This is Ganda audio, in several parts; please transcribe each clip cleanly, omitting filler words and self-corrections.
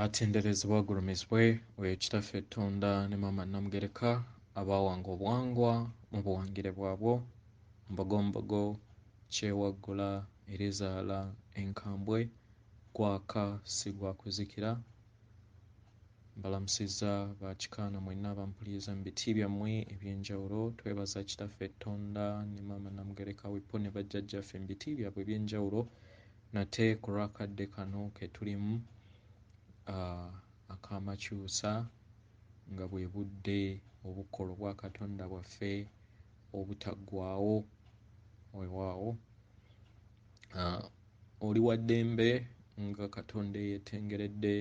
Atenderezebwa agulumizibwe oyo Kitaffe Ttonda ne Maama Nnamugereka abaawanga obuwangwa mu buwangire bwabwo, Mbogombogo, Kyewaggula, Erizaala Enkambwe, Gwaka si gwa kuzikira. Mbalamusizza ba kikaana mwenna abampuliriza mu biti byammwe eby'enjawulo. Twebaza Kitaffe Ttonda ne Maama Nnamugereka Wipo ne bajjajjaffe mu biti byabwe eby'enjawulo nate ku lw'akadde kano ke tulimu ak'amakyusa nga bwe budde obukola obwakatonda bwaffe obutaggwaawo. Weewaawo oli wa ddembe nga Katonda eyeetengeredde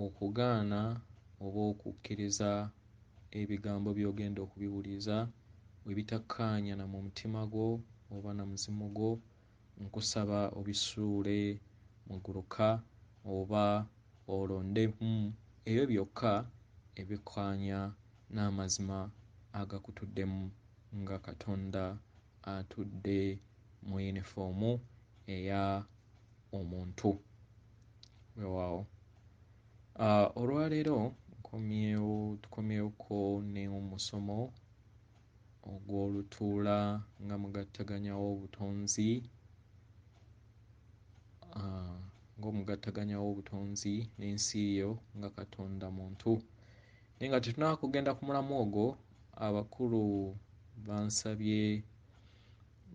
okugaana oba okukkiriza ebigambo by'ogenda okubiwuliriza bwe bitakkaanya na mu mutima gwo oba na muzimu gwo, nkusaba obisuule muguluka oba olondemu ebyo byokka ebikkaanya n'amazima agakutuddemu nga Katonda atudde mu yunifoomu eya omuntu. Weewaawo. Olwaleero nkomyewo, tukomyewoko ne omusomo ogw'olutuula nga mugattaganya w'obutonzi, ng'omugattaganya w'obutonzi n'ensi yo nga Katonda muntu. Naye nga tetunnaba kugenda ku mulamwa ogwo, abakulu bansabye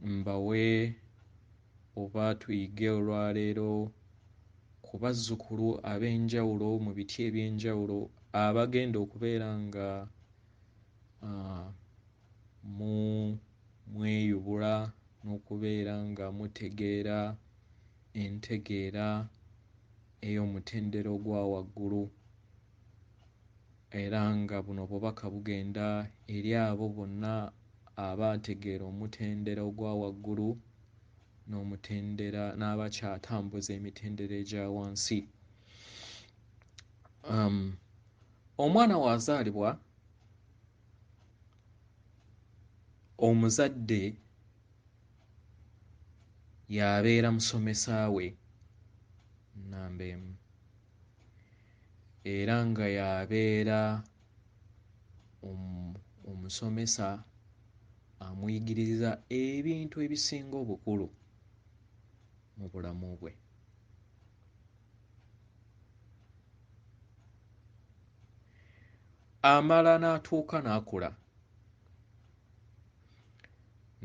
mbawe oba tuyige olwaleero ku bazzukulu ab'enjawulo mu biti eby'enjawulo abagenda okubeera nga mweyubula n'okubeera nga mutegeera entegeera ey'omutendera ogwa waggulu, era nga buno obubaka bugenda eri abo bonna abaategeera omutendera ogwa waggulu n'omutendera n'abakyatambuza emitendera egya wansi. Omwana w'azaalibwa, omuzadde y'abeera musomesa we nnamba emu, era nga y'abeera omusomesa amuyigiriza ebintu ebisinga obukulu mu bulamu bwe. Amala n'atuuka n'akula,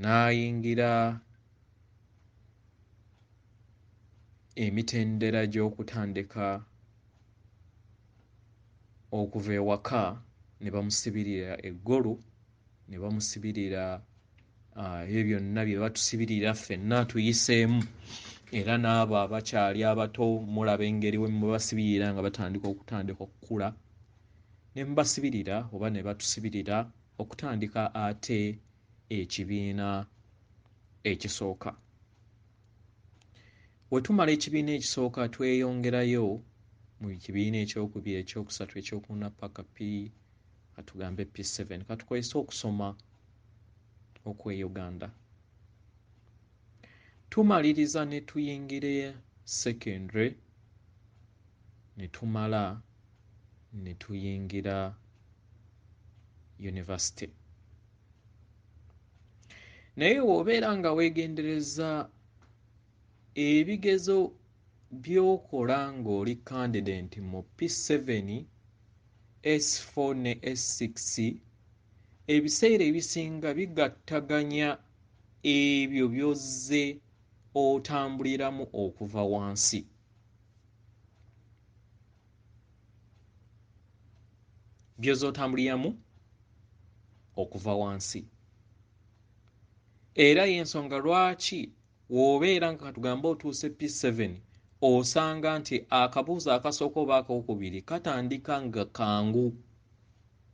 n'ayingira emitendera gy'okutandika okuva ewaka ne bamusibirira eggolu, ne bamusibirira ebyo byonna bye batusibirira ffenna tuyiseemu, era n'abo abakyali abato mulaba engeri we mubasibirira nga batandika okutandika okukula, ne mubasibirira oba ne batusibirira okutandika ate ekibiina ekisooka. We tumala ekibiina ekisooka tweyongerayo mu kibiina ekyokubiri, ekyokusatu, ekyokuna paka P, katugambe P7, katukozese okusoma okw'e Uganda. Tumaliriza ne tuyingira secondary, ne tumala ne tuyingira university. Naye bw'obeera nga weegendereza ebigezo by'okola ng'oli candidate mu P7, S4 ne S6, ebiseera ebisinga bigattaganya ebyo by'ozze otambuliramu okuva wansi. By'ozze otambuliramu okuva wansi. Era y'ensonga lwaki w'obeera nga katugambe otuuse P7, osanga nti akabuuzo akasooka oba akookubiri katandika nga kangu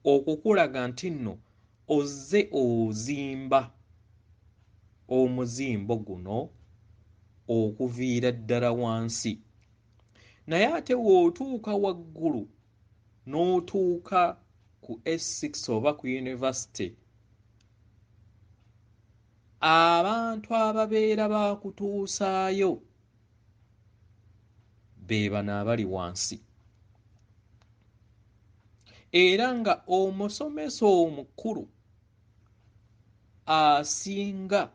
okukulaga nti nno ozze ozimba omuzimbo guno okuviira ddala wansi. Naye ate w'otuuka waggulu n'otuuka ku S6 oba ku university, abantu ababeera baakutuusaayo be bano abali wansi. Era nga omusomesa omukulu asinga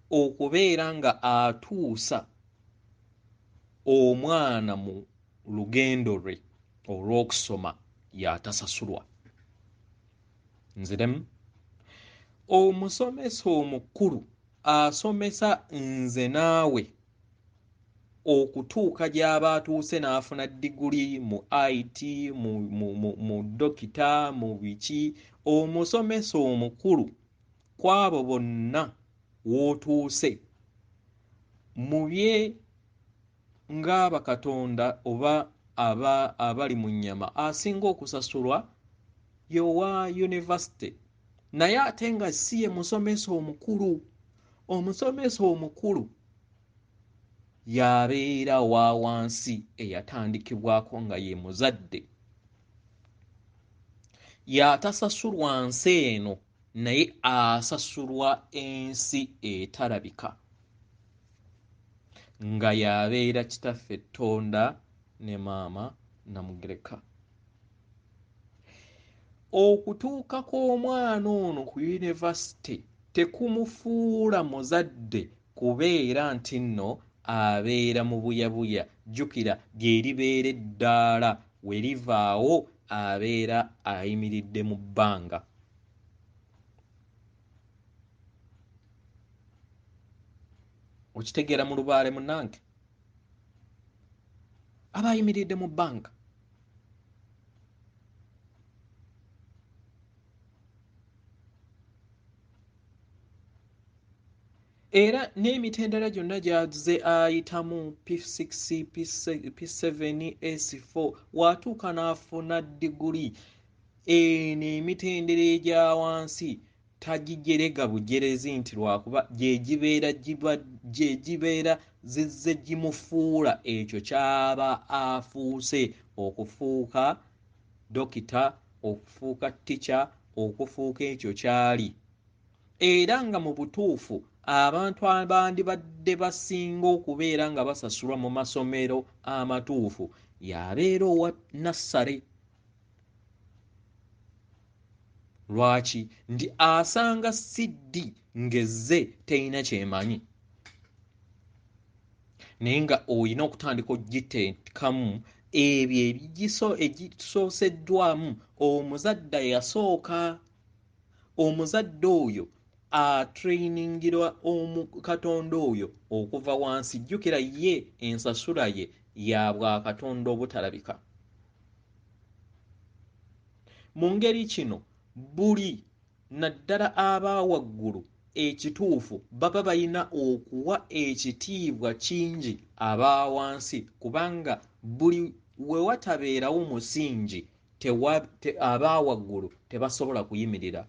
okubeera nga atuusa omwana mu lugendo lwe olw'okusoma y'atasasulwa. Nziremu, omusomesa omukulu asomesa nze naawe okutuuka gy'aba atuuse n'afuna diguli mu IT, mu dokita, mu biki, omusomesa omukulu kw'abo bonna w'otuuse mu bye ng'abakatonda oba abali mu nnyama asinga okusasulwa y'owa yunivasite, naye ate nga si ye musomesa omukulu. Omusomesa omukulu y'abeera wa wansi eyatandikibwako nga ye muzadde, y'atasasulwa nsi eno naye asasulwa ensi etalabika, nga y'abeera kitaffe Ttonda ne maama Namugereka. Okutuuka kw'omwana ono ku yunivasite tekumufuula muzadde kubeera nti nno abeera mu buyabuya. Jjukira lye libeera eddaala, we livaawo abeera ayimiridde mu bbanga. Okitegeera mu lubaale munnange? Aba ayimiridde mu bbanga. Era n'emitendera gyonna gy'azze ayitamu P6, P7, S4, w'atuuka n'afuna diguli eno emitendera egya wansi tagijerega bujerezi nti lwakuba gye gibeera zizze gimufuula ekyo ky'aba afuuse, okufuuka dokita, okufuuka tica, okufuuka ekyo ky'ali. Era nga mu butuufu abantu abandibadde basinga okubeera nga basasulwa mu masomero amatuufu y'abeera owa nassale. Lwaki? Nti asanga CD ng'ezze terina ky'emanyi, naye nga olina okutandika ogiteekamu ebyo egisooseddwamu omuzadde eyasooka. Omuzadde oyo atrainingirwa Katonda oyo okuva wansi. Jjukira ye ensasula ye ya bwakatonda obutalabika. Mu ngeri kino buli naddala aba waggulu ekituufu baba balina okuwa ekitiibwa kingi aba wansi, kubanga buli we watabeerawo musingi aba waggulu tebasobola kuyimirira.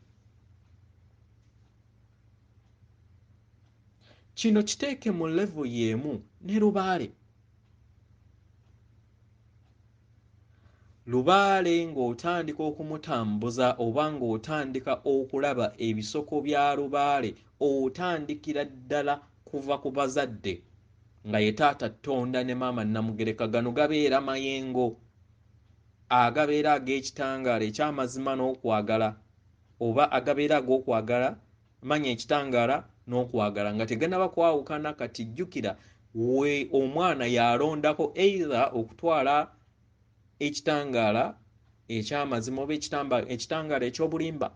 Kino kiteeke mu level y'emu ne lubaale. Lubaale ng'otandika okumutambuza oba ng'otandika okulaba ebisoko bya lubaale, otandikira ddala kuva ku bazadde nga ye taata Ttonda ne maama Namugereka. Gano gabeera mayengo agabeera ag'ekitangaala eky'amazima n'okwagala, oba agabeera ag'okwagala, manya ekitangaala n'okwagala nga tegannaba kwawukana. Kati jjukira we omwana y'alondako either okutwala ekitangaala eky'amazima oba ekitangaala eky'obulimba.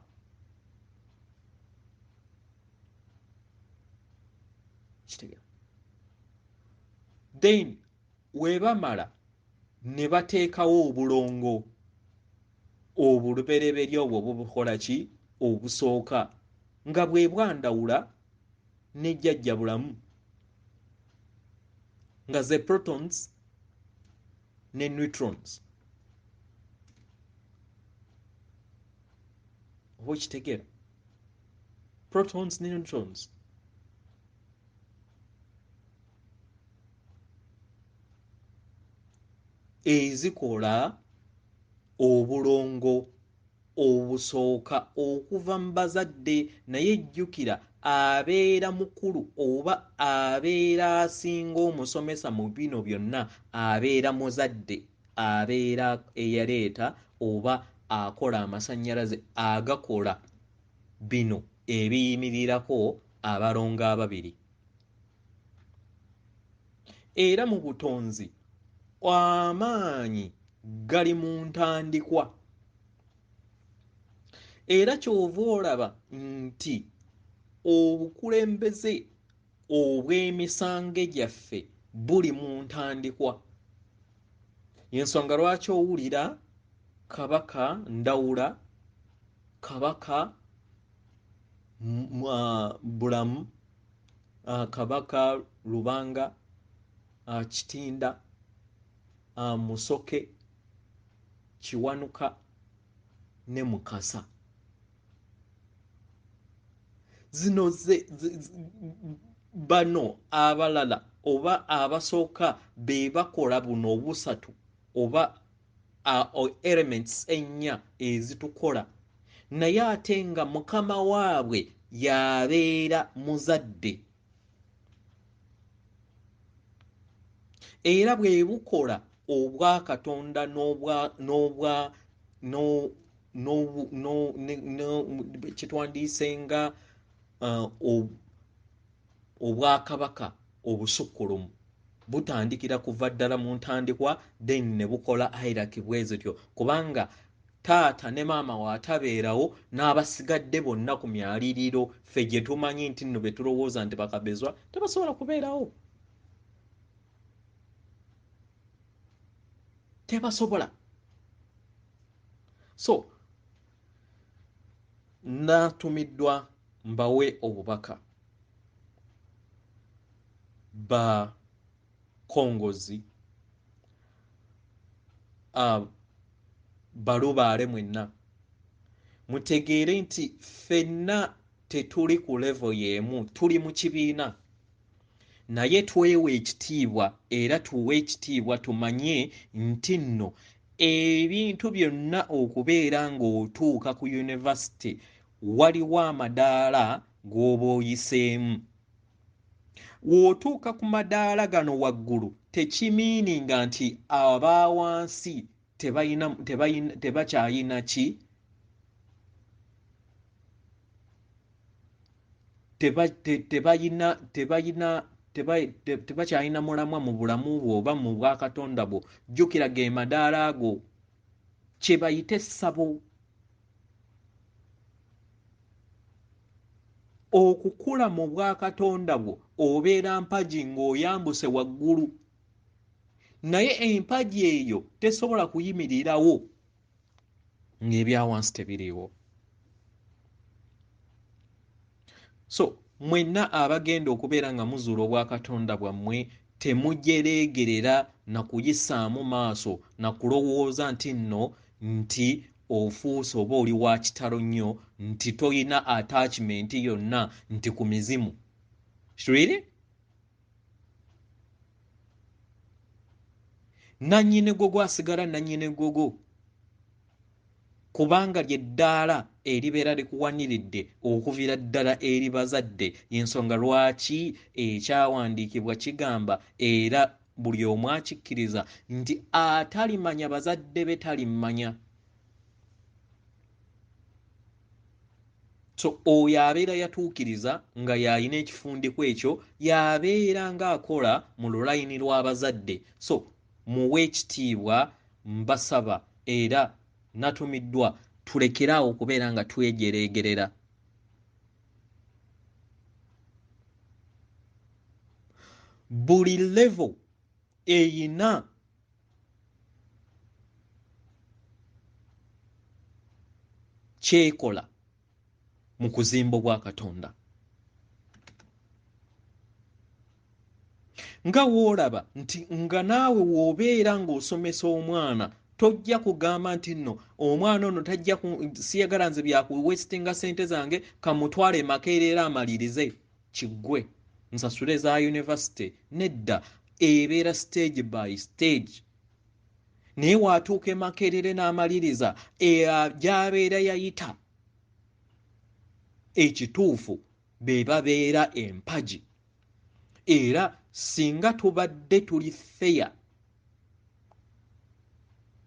Then we bamala ne bateekawo obulongo obulubereberye obwo bubukola ki obusooka nga bwe bwandawula ne jjajja bulamu, nga ze protons ne neutrons. Oba okitegeera? Protons ne neutrons. Ezikola obulongo obusooka okuva mu bazadde. Naye jjukira abeera mukulu oba abeera asinga omusomesa mu bino byonna abeera muzadde, abeera eyaleeta oba akola amasannyalaze agakola bino ebiyimirirako abalongo ababiri. Era mu butonzi amaanyi gali mu ntandikwa. Era ky'ova olaba nti obukulembeze obw'emisange gyaffe buli mu ntandikwa. Y'ensonga lwaki owulira Kabaka Ndawula, Kabaka Bulamu, Kabaka Lubanga, Kitinda, Musoke, Kiwanuka ne Mukasa. Zino bano abalala oba abasooka be bakola buno obusatu oba elements ennya ezitukola, naye ate nga mukama waabwe y'abeera muzadde. Era bwe bukola obwakatonda n'obwa kyetwandiise nga obwakabaka obusukkulumu butandikira kuva ddala mu ntandikwa, then ne bukola hierarchy bwe zityo, kubanga taata ne maama w'atabeerawo n'abasigadde bonna ku myaliriro ffe gye tumanyi nti nno be tulowooza nti bakabezwa tebasobola kubeerawo, tebasobola. So natumiddwa mbawe obubaka ba kongozi, balubaale mwenna, mutegeere nti ffenna tetuli ku level y'emu, tuli mu kibiina, naye twewe ekitiibwa era tuwe ekitiibwa, tumanye nti nno ebintu byonna okubeera ng'otuuka ku yunivasite waliwo amadaala g'oba oyiseemu. W'otuuka ku madaala gano waggulu tekimiininga nti aba wansi tebakyayina ki, tebakyalina mulamwa mu bulamu bwo oba mu bwakatonda bwo. Jjukira ge madaala ago kye bayita essabo. Okukula mu bwakatonda bwo obeera mpagi ng'oyambuse waggulu, naye empagi eyo tesobola kuyimirirawo ng'ebya wansi tebiriiwo. So mwenna abagenda okubeera nga muzuula obwakatonda bwammwe, temujereegerera na kuyisaamu maaso na kulowooza nti nno nti ofuuse oba oli wa kitalo nnyo nti toyina attachment yonna nti ku mizimu. Really? Nannyini gogo asigala nannyini gogo, kubanga ly'eddaala eribeera likuwaniridde okuviira ddala eri bazadde. Y'ensonga lwaki ekyawandiikibwa kigamba, era buli omu akikkiriza, nti atalimanya bazadde be talimanya. So oyo abeera yatuukiriza nga y'alina ekifundikwa ekyo, y'abeera ng'akola mu lulayini lw'abazadde. So muwe ekitiibwa, mbasaba era natumiddwa tulekere awo okubeera nga twejereegerera. Buli level eyina kyekola mu kuzimba obwakatonda. Nga w'olaba nti nga naawe w'obeera ng'osomesa omwana, tojja kugamba nti nno omwana ono tajja siyagala nze byakuwesitinga ssente zange, kamutwale Makerere amalirize kiggwe nsasule za yunivasite. Nedda, ebeera stage by stage. Naye w'atuuka e Makerere n'amaliriza, gy'abeera yayita ekituufu be babeera empagi. Era singa tubadde tuli fair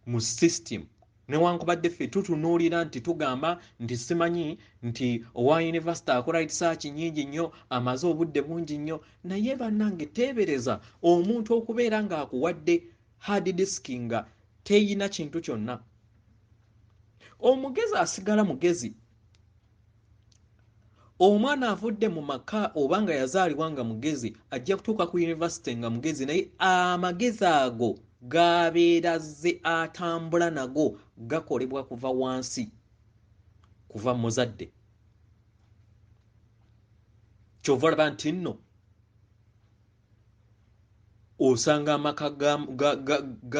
mu system Newankubadde ffe tutunuulira nti tugamba nti simanyi nti owa yunivasite akola research nnyingi nnyo, amaze obudde bungi nnyo, naye bannange teebereza omuntu okubeera ng'akuwadde hard disk nga teyina kintu kyonna. Omugezi asigala mugezi. Omwana avudde mu maka oba nga yazaalibwa nga mugezi, ajja kutuuka ku yunivasite nga mugezi, naye amagezi ago g'abeera azze atambula nago gakolebwa kuva wansi, kuva muzadde. Ky'ova olaba nti nno osanga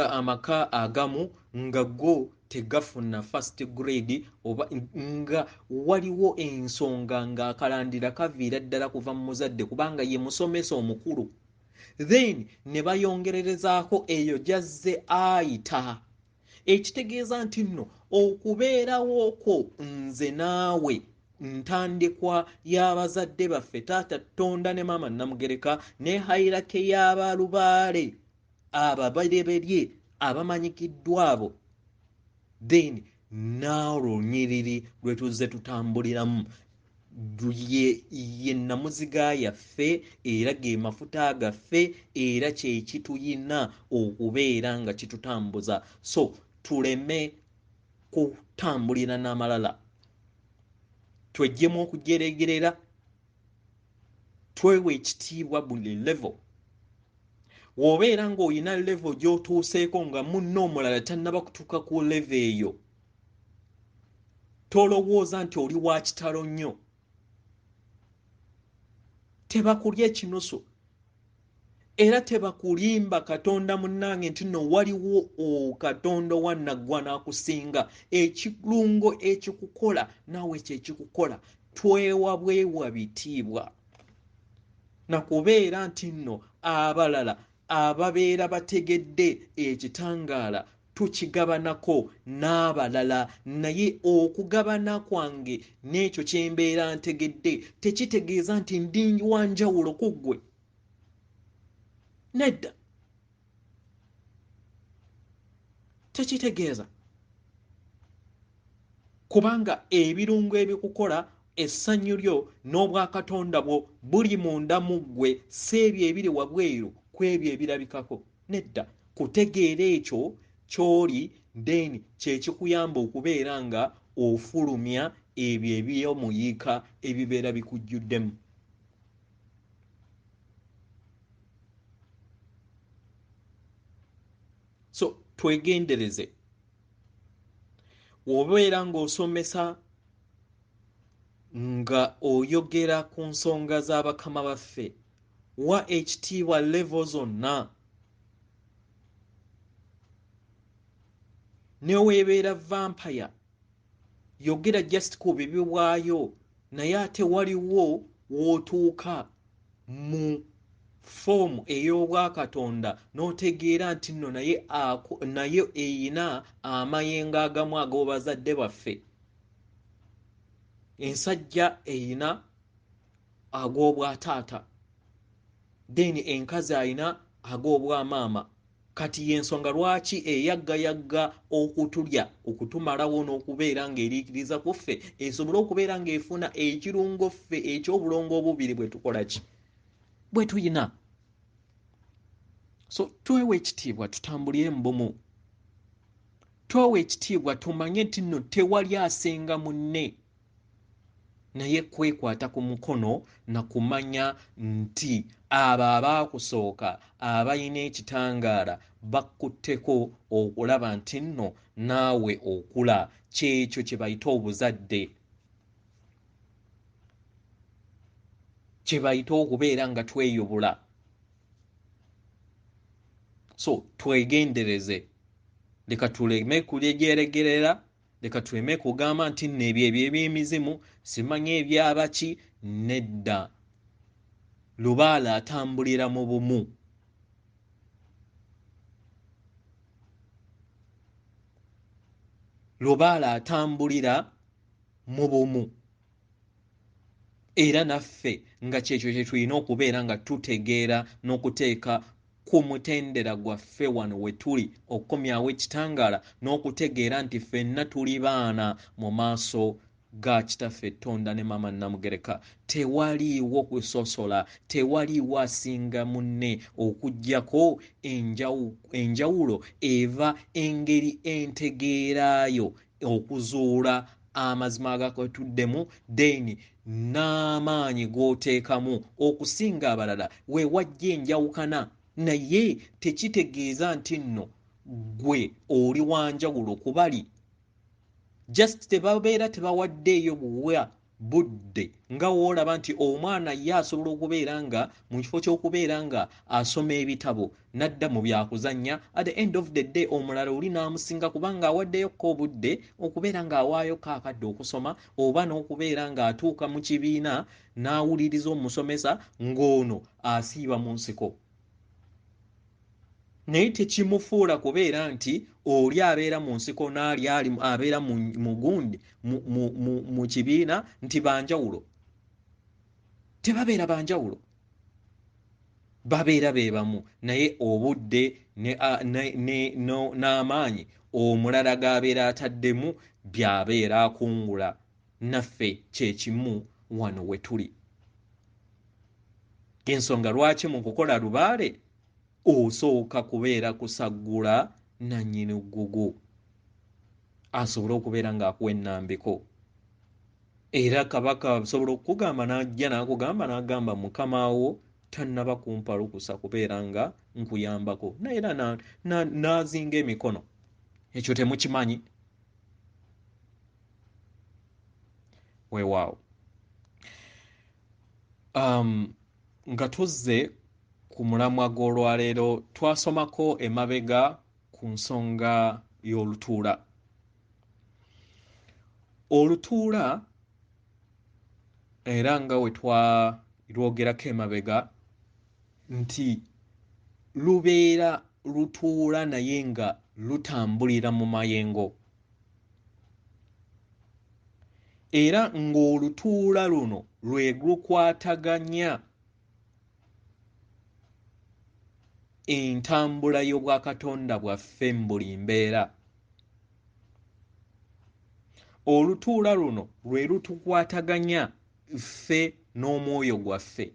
amaka agamu nga go tegafuna first grade, oba nga waliwo ensonga ng'akalandira kaviira ddala kuva mu muzadde, kubanga ye musomesa omukulu. Then ne bayongererezaako eyo gy'azze ayita, ekitegeeza nti nno okubeerawo kwo nze naawe ntandikwa y'abazadde baffe, taata Ttonda ne maama Namugereka, ne hierarchy y'abalubaale ababereberye abamanyikiddwa abo, then n'olunyiriri lwe tuzze tutambuliramu ye nnamuziga yaffe, era ge mafuta gaffe, era kye kituyina okubeera nga kitutambuza. So tuleme kutambulira n'amalala, tweggyemu okujeregerera, twewe ekitiibwa buli level. W'obeera ng'olina level gy'otuuseeko nga munno omulala tannaba kutuuka ku level eyo, tolowooza nti oli wa kitalo nnyo. Tebakulya ekinusu, era tebakulimba Katonda munnange nti nno waliwo Katonda owannaggwa n'akusinga. Ekirungo ekikukola naawe kye kikukola. Twewa bwewa bitiibwa nakubeera nti nno abalala ababeera bategedde ekitangaala tukigabanako n'abalala, naye okugabana kwange n'ekyo kye mbeera ntegedde tekitegeeza nti ndi wa njawulo ku ggwe. Nedda, tekitegeeza, kubanga ebirungo ebikukola, essanyu lyo n'obwakatonda bwo buli munda mu ggwe, si ebyo ebiri wabweru ku ebyo ebirabikako. Nedda, kutegeera ekyo ky'oli, then kye kikuyamba okubeera nga ofulumya ebyo ebyomuyiika ebibeera bikujjuddemu. So twegendereze, bw'obeera ng'osomesa nga oyogera ku nsonga z'abakama baffe, wa ekitiibwa level zonna. Ne weebeera vampire, yogera just ku bibi bwayo, naye ate waliwo w'otuuka mu foomu ey'obwakatonda n'otegeera nti nno naye eyina amayengo agamu ag'obazadde baffe. Ensajja eyina ag'obwataata, then enkazi ayina ag'obwamaama. Kati y'ensonga lwaki eyaggayagga okutulya, okutumalawo n'okubeera ng'eriikiriza ku ffe, esobole okubeera ng'efuna ekirungo ffe eky'obulongo obubiri bwe tukola ki, bwe tuyina. So twewe ekitiibwa, tutambulire mu bumu. Twewe ekitiibwa, tumanye nti nno tewali asinga munne, naye kwekwata ku mukono na kumanya nti abo abaakusooka abalina ekitangaala bakutteko okulaba nti nno naawe okula. Kyekyo kye bayita obuzadde, kye bayita okubeera nga tweyubula. So twegendereze, leka tuleme kulegeregerera, leka tuleme kugamba nti nno ebyo eby'emizimu simanyi ebyabaki. Nedda, lubaale atambulira mu bumu. Lubaale atambulira mu bumu, era naffe nga kyekyo kye tulina okubeera nga tutegeera n'okuteeka Ku mutendera gwaffe wano we tuli okukomyawo ekitangaala n'okutegeera nti ffenna tuli baana mu maaso ga Kitaffe Ttonda ne Maama Nnamugereka. Tewaliiwo kusosola, tewaliiwo asinga munne okuggyako enjawulo eva engeri entegeera yo okuzuula amazima agakwatuddemu, then n'amaanyi g'oteekamu okusinga abalala we wajja enjawukana. Naye tekitegeeza nti nno ggwe oli wanjawulo ku bali. Just tebabeera tebawaddeeyo buwa budde, nga woolaba nti omwana ye asobola okubeera nga mu kifo ky'okubeera nga asoma ebitabo n'adda mu byakuzannya, at the end of the day omulala oli n'amusinga kubanga awaddeyokko obudde okubeera ng'awaayokko akadde okusoma oba n'okubeera ng'atuuka mu kibiina n'awuliriza omusomesa, ng'ono asiiba mu nsiko. Naye tekimufuula kubeera nti oli abeera mu nsiko n'ali ali abeera mu gundi mu kibiina nti banjawulo. Tebabeera banjawulo, babeera be bamu, naye obudde n'amaanyi omulala g'abeera ataddemu by'abeera akungula. Naffe kyekimu wano we tuli. Ensonga lwaki mu kukola lubaale osooka kubeera kusaggula nannyini ggugu asobole okubeera ng'akuwa ennambiko. Era kabaka asobola okukugamba n'ajja n'akugamba n'agamba mukama wo tannaba kumpa lukusa kubeera nga nkuyambako, naye era n'azinga emikono. Ekyo temukimanyi? Weewaawo. Nga tuzze ku mulamwa gw'olwaleero, twasomako emabega ku nsonga y'olutuula. Olutuula era nga we twalwogerako emabega nti lubeera lutuula naye nga lutambulira mu mayengo, era ng'olutuula luno lwe lukwataganya entambula y'obwakatonda bwaffe mu buli mbeera. Olutuula luno lwe lutukwataganya ffe n'omwoyo gwaffe.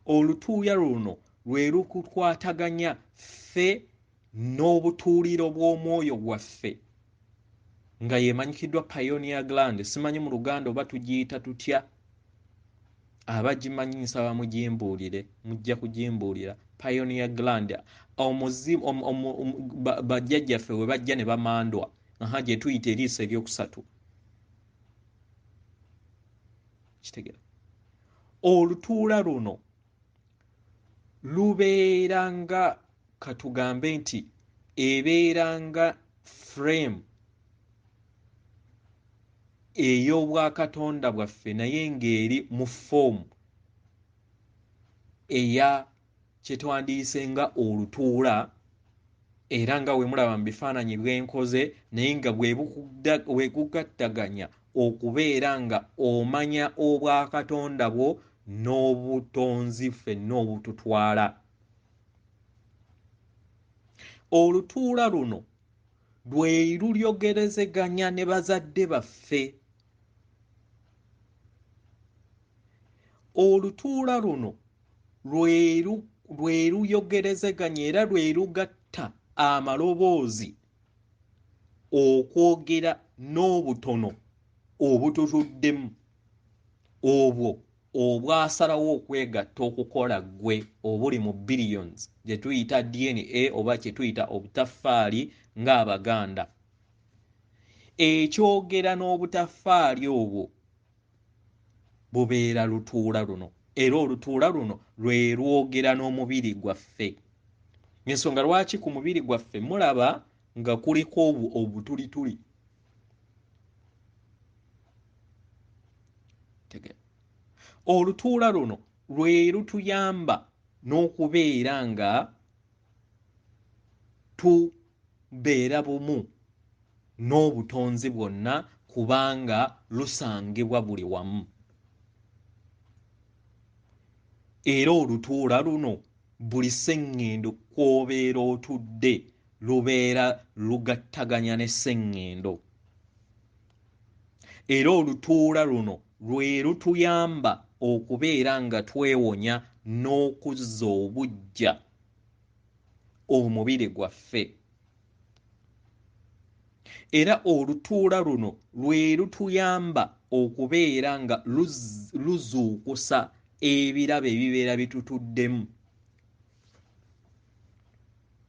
Olutuula luno lwe lutukwataganya ffe n'obutuuliro bw'omwoyo gwaffe, nga yeemanyikiddwa Pioneer Gland. Simanyi mu Luganda oba tugiyita tutya, abagimanyi nsaba mugimbuulire, mujja kugimbuulira. Pioneer Gland, bajjajjaffe we bajja ne bamandwa, aha, gye tuyita eriiso eryokusatu. Kitegeera olutuula luno lubeera nga, katugambe nti ebeera nga frame ey'obwakatonda bwaffe, naye ng'eri mu foomu eya kye twandiyise nga olutuula, era nga we mulaba mu bifaananyi bwenkoze, naye nga bwe bugattaganya okubeera nga omanya obwakatonda bwo n'obutonzi ffenna obututwala. Olutuula luno lwe lulyogerezeganya ne bazadde baffe. Olutuula luno lwe luyogerezeganya era lwe lugatta amaloboozi okwogera n'obutono obututuddemu, obwo obwasalawo okwegatta okukola ggwe obuli mu billions, gye tuyita DNA oba kye tuyita obutaffaali ng'Abaganda. Ekyogera n'obutaffaali obwo bubeera lutuula luno, era olutuula luno lwe lwogera n'omubiri gwaffe. Ensonga lwaki ku mubiri gwaffe mulaba nga kuliko obutulituli. Olutuula luno lwe lutuyamba n'okubeera nga tubeera bumu n'obutonzi bwonna, kubanga lusangibwa buli wamu. Era olutuula luno Buli sseŋŋendo kw'obeera otudde lubeera lugattaganya ne sseŋŋendo. Era olutuula luno lwe lutuyamba okubeera nga twewonya n'okuzza obuggya omubiri gwaffe. Era olutuula luno lwe lutuyamba okubeera nga luzuukusa ebirabo ebibeera bitutuddemu.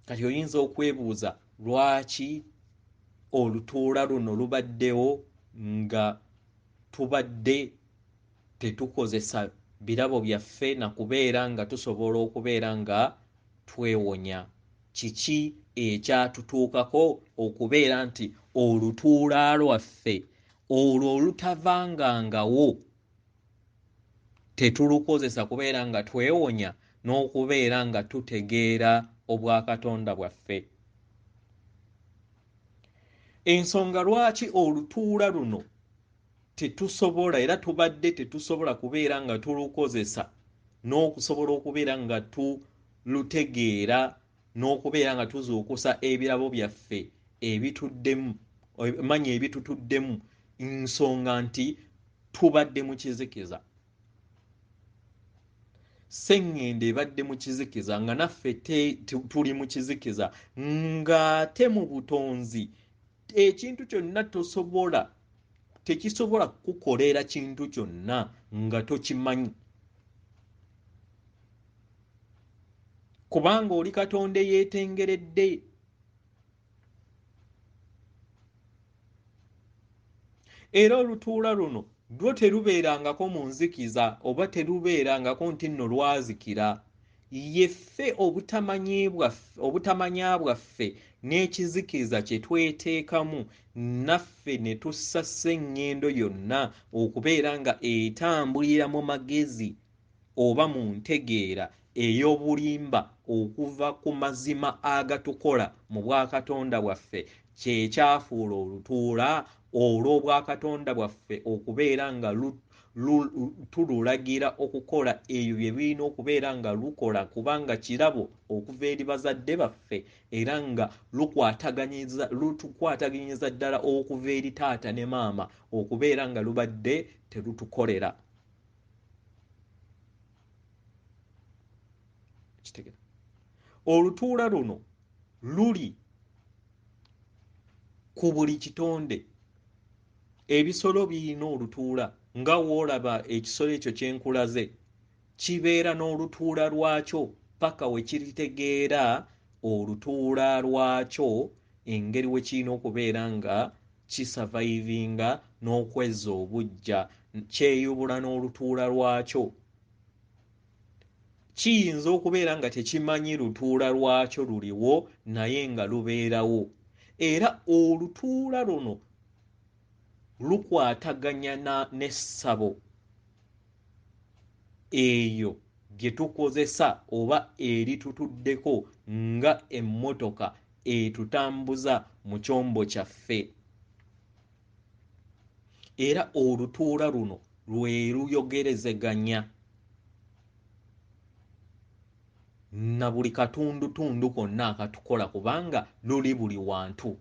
Kati oyinza okwebuuza lwaki olutuula luno lubaddewo nga tubadde tetukozesa birabo byaffe na kubeera nga tusobola okubeera nga twewonya. Kiki ekyatutuukako okubeera nti olutuula lwaffe olwo olutavangangawo tetulukozesa kubeera nga twewonya n'okubeera nga tutegeera obwakatonda bwaffe? Ensonga lwaki olutuula luno tetusobola era tubadde tetusobola kubeera nga tulukozesa n'okusobola okubeera nga tulutegeera n'okubeera nga tuzuukusa ebirabo byaffe ebituddemu, manya ebitutuddemu, nsonga nti tubadde mu kizikiza. Sseŋŋendo ebadde mu kizikiza nga naffe tuli mu kizikiza, ng'ate mu butonzi ekintu kyonna tosobola, tekisobola kukukolera kintu kyonna nga tokimanyi, kubanga oli Katonda eyeetengeredde. Era olutuula luno lwo terubeerangako mu nzikiza oba terubeerangako nti nno lwazikira. Yeffe obutamanya bwaffe n'ekizikiza kye tweteekamu naffe ne tussa sseŋŋendo yonna okubeera nga etambulira mu magezi oba mu ntegeera ey'obulimba okuva ku mazima agatukola mu bwakatonda bwaffe, kye kyafuula olutuula olw'obwakatonda bwaffe okubeera nga tululagira okukola ebyo bye birina okubeera nga lukola, kubanga kirabo okuva eri bazadde baffe, era nga lutukwataganyiza ddala okuva eri taata ne maama okubeera nga lubadde terutukolera. Olutuula luno luli ku buli kitonde. Ebisolo birina olutuula, nga w'olaba ekisolo ekyo kye nkulaze kibeera n'olutuula lwakyo paka we kiritegeera olutuula lwakyo engeri we kirina okubeera nga kisavaivinga n'okwezza obuggya, kyeyubula n'olutuula lwakyo. Kiyinza okubeera nga tekimanyi lutuula lwakyo luliwo, naye nga lubeerawo. Era olutuula luno lukwataganya n'essabo eyo gye tukozesa oba eritutuddeko nga emmotoka etutambuza mu kyombo kyaffe. Era olutuula luno lwe luyogerezeganya na buli katundutundu konna akatukola, kubanga luli buli wantu.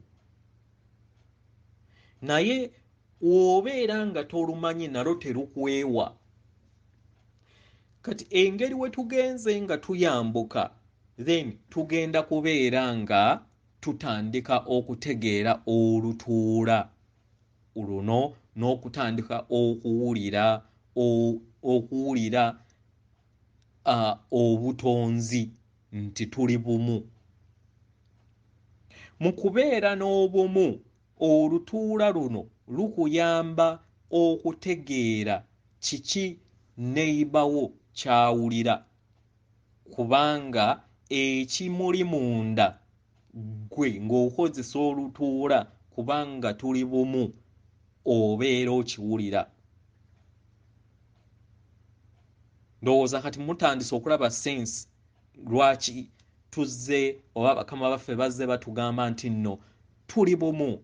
Naye obeera nga tolumanyi nalwo terukwewa. Kati engeri we tugenze nga tuyambuka, then tugenda kubeera nga tutandika okutegeera olutuula luno n'okutandika okuwulira obutonzi nti tuli bumu. Mu kubeera n'obumu, olutuula luno lukuyamba okutegeera kiki neighbour ky'awulira, kubanga ekimuli munda ggwe ng'okozesa olutuula, kubanga tuli bumu, obeera okiwulira. Ndowooza kati mutandise okulaba sense lwaki tuzze oba bakama baffe bazze batugamba nti nno tuli bumu,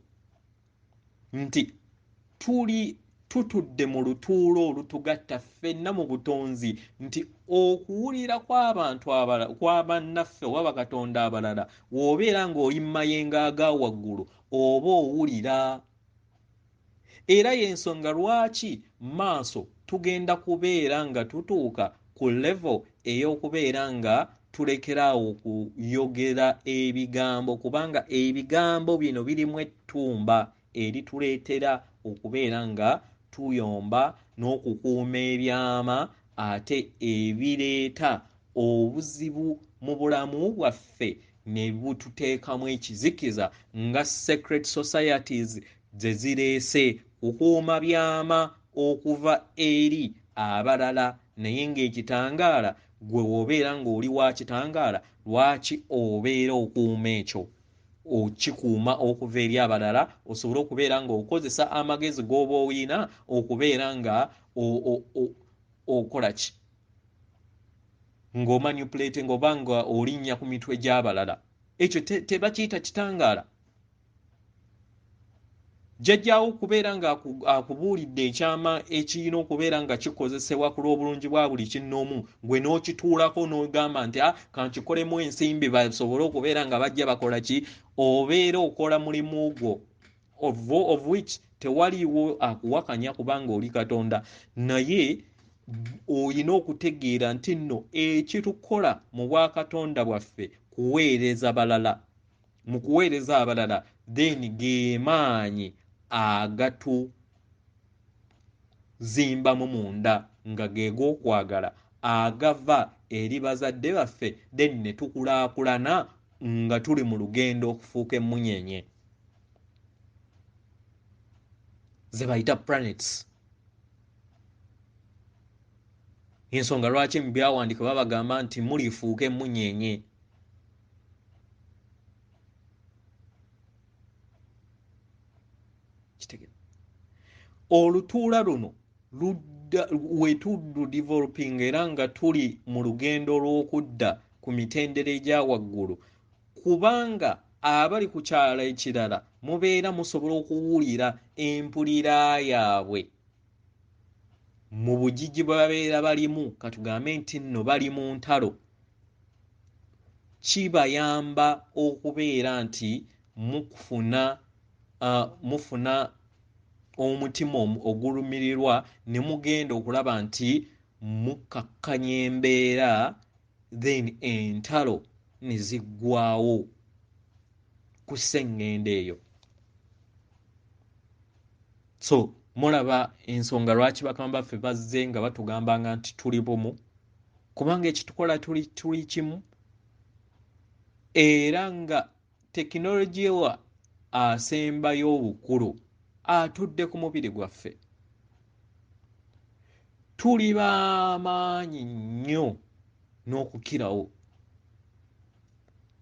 nti Tutudde mu lutuula olutugatta ffenna mu butonzi, nti okuwulira kw'abantu abalala, kwa bannaffe oba bakatonda abalala, w'obeera ng'oli mu mayengo aga waggulu oba owulira. Era y'ensonga lwaki maaso tugenda kubeera nga tutuuka ku level ey'okubeera nga tulekeraawo okuyogera ebigambo, kubanga ebigambo bino birimu ettumba erituleetera okubeera nga tuyomba n'okukuuma ebyama, ate ebireeta obuzibu mu bulamu bwaffe ne bututeekamu ekizikiza nga secret societies ze zireese kukuuma byama okuva eri abalala. Naye ng'ekitangaala gwe w'obeera ng'oli wa kitangaala, lwaki obeera okuuma ekyo? Okikuuma okuva eri abalala osobole okubeera ng'okozesa amagezi g'oba oyina okubeera nga okola ki, ng'omanipulating oba nga olinnya ku mitwe gy'abalala. Ekyo tebakiyita kitangaala. Jjajjaawo okubeera nga akubuulidde ekyama ekirina okubeera nga kikozesebwa ku lw'obulungi bwa buli kinnoomu, gwe n'okituulako n'ogamba nti kankikolemu ensimbi basobole okubeera nga bajja bakola ki, obeera okola mulimu gwo of which tewaliiwo akuwakanya kubanga oli Katonda. Naye olina okutegeera nti nno ekitukola mu bwakatonda bwaffe kuweereza balala. Mu kuweereza abalala then ge maanyi agatuzimbamu munda nga ge g'okwagala agava eri bazadde baffe, then ne tukulaakulana nga tuli mu lugendo okufuuka emmunyeenye ze bayita planets. Ensonga lwaki mu byawandiikibwa babagamba nti mulifuuka emmunyeenye. Olutuula luno we tududeveloping era nga tuli mu lugendo lw'okudda ku mitendera egya waggulu, kubanga abali ku kyalo ekirala mubeera musobola okuwulira empulira yaabwe mu bugigi bwe babeera balimu. Katugambe nti nno bali mu ntalo, kibayamba okubeera nti mufuna omutima ogulumirirwa ne mugenda okulaba nti mukkakkanya embeera, then entalo ne ziggwawo ku sseŋŋendo eyo. So mulaba ensonga lwaki bakama baffe bazze nga batugambanga nti tuli bumu, kubanga ekitukola tuli kimu, era nga tekinologiya asembayo obukulu atudde ku mubiri gwaffe. Tuli b'amaanyi nnyo n'okukirawo,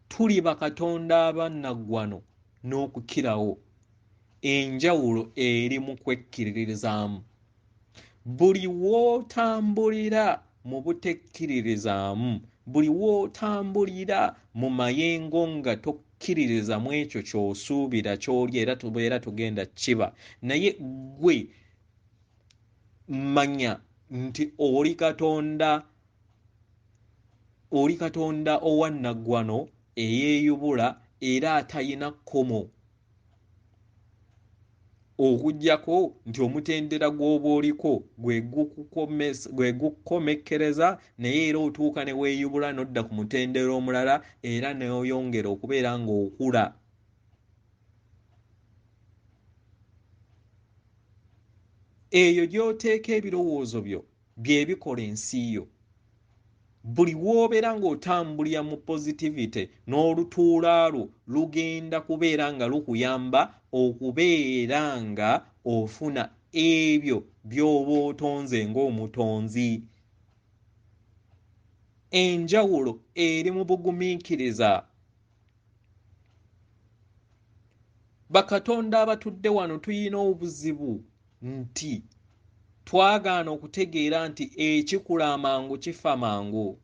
tuli bakatonda abannaggwano n'okukirawo. Enjawulo eri mu kwekkiririzaamu. Buli w'otambulira mu butekkiririzaamu, buli w'otambulira mu mayengo nga tokkiririza mu ekyo ky'osuubira ky'oli, era tubeera tugenda kiba. Naye ggwe manya nti oli Katonda, oli Katonda owannaggwano eyeeyubula era atayina kkomo, okuggyako nti omutendera gw'oba oliko gwe gukukomekkereza, naye era otuuka ne weeyubula n'odda ku mutendera omulala era n'oyongera okubeera ng'okula. Eyo gy'oteeka ebirowoozo byo bye bikola ensi yo. Buli w'obeera ng'otambulira mu positivity n'olutuula lwo lugenda kubeera nga lukuyamba okubeera nga ofuna ebyo by'oba otonze ng'omutonzi. Enjawulo eri mu bugumiikiriza. Bakatonda abatudde wano tuyina obuzibu nti twagaana okutegeera nti ekikula amangu kifa mangu,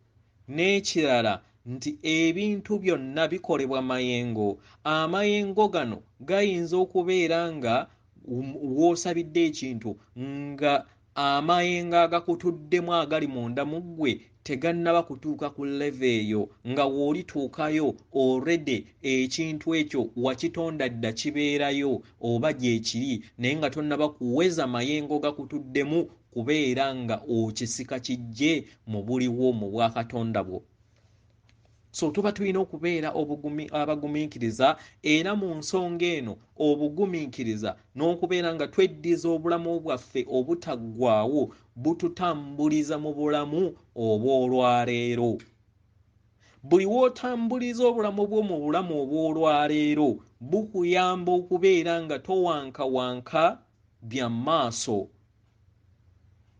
n'ekirala nti ebintu byonna bikolebwa mayengo. Amayengo gano gayinza okubeera nga W'osabidde ekintu nga amayengo agakutuddemu agali munda mu ggwe tegannaba kutuuka ku level eyo, nga w'olituukayo already ekintu ekyo wakitonda dda, kibeerayo oba gyekiri, naye nga tonnaba kuweza mayengo gakutuddemu kubeera nga okisika kijje mu buliwo mu bwakatonda bwo. So tuba tulina okubeera abagumiikiriza, era mu nsonga eno obugumiikiriza n'okubeera nga tweddiza obulamu bwaffe obutaggwaawo bututambuliza mu bulamu obw'olwaleero. Buli w'otambuliza obulamu bwo mu bulamu obw'olwaleero bukuyamba okubeera nga towankawanka bya maaso,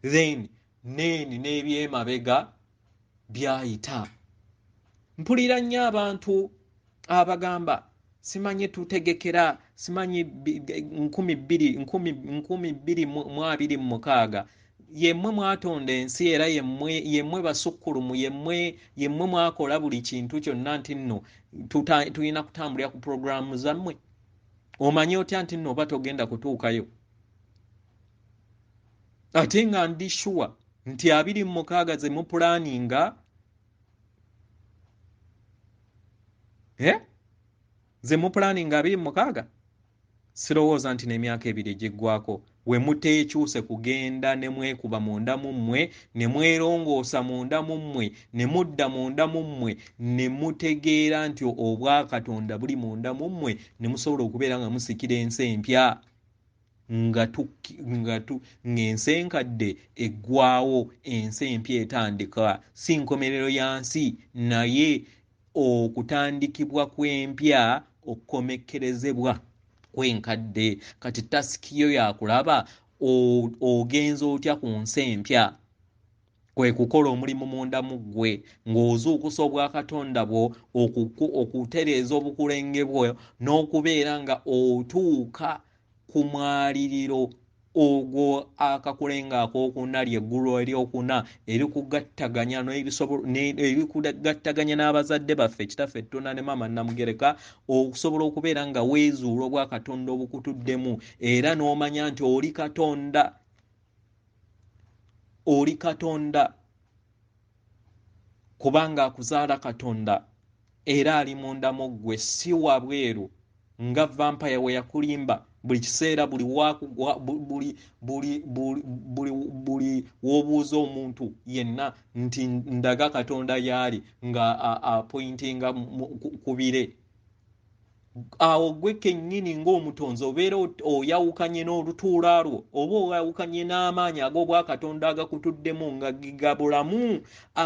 then neeni n'ebyemabega byayita. Mpulira nnyo abantu abagamba simanyi tutegekera simanyi 2026. Yemmwe mwatonda ensi, era yemmwe basukkulumu, yemmwe mwakola buli kintu kyonna nti nno tulina kutambulira ku puroguraamu zammwe. Omanyi otya nti nno oba togenda kutuukayo? Ate nga ndi sure nti 26 ze mupulaninga, ze mupulaninga 26, sirowooza nti n'emyaka 2 egiggwako we muteekyuse kugenda ne mwekuba munda mu mmwe, ne mwerongoosa munda mu mmwe, ne mudda munda mu mmwe, ne mutegeera nti obwakatonda buli munda mu mmwe, ne musobola okubeera nga musikira ensi empya, ng'ensi enkadde eggwawo, ensi empya etandika. Si nkomerero ya nsi, naye okutandikibwa kw'empya okukomekkerezebwa kw'enkadde. Kati tasikiyo yakulaba ogenza otya ku nsi empya, kwe kukola omulimu munda mu ggwe ng'ozuukusa obwakatonda bwo, okutereeza obukulenge bwo, n'okubeera nga otuuka ku mwaliriro ogwo akakulenga akookuna, ly'eggulu eryokuna erikugattaganya erikugattaganya n'abazadde baffe, kitaffe Ttuna ne maama Namugereka, okusobola okubeera nga weezuula obwakatonda obukutuddemu, era n'omanya nti oli Katonda, oli Katonda kubanga akuzaala Katonda, era ali munda mu ggwe, si wabweru nga vampire we yakulimba buli kiseera, buli w'obuuza omuntu yenna nti ndaga Katonda y'ali, nga apointinga ku bire. Awo gwe kennyini ng'omutonzi obeera oyawukanye n'olutuula lwo, oba oyawukanye n'amaanyi ag'obwakatonda agakutuddemu nga ga bulamu.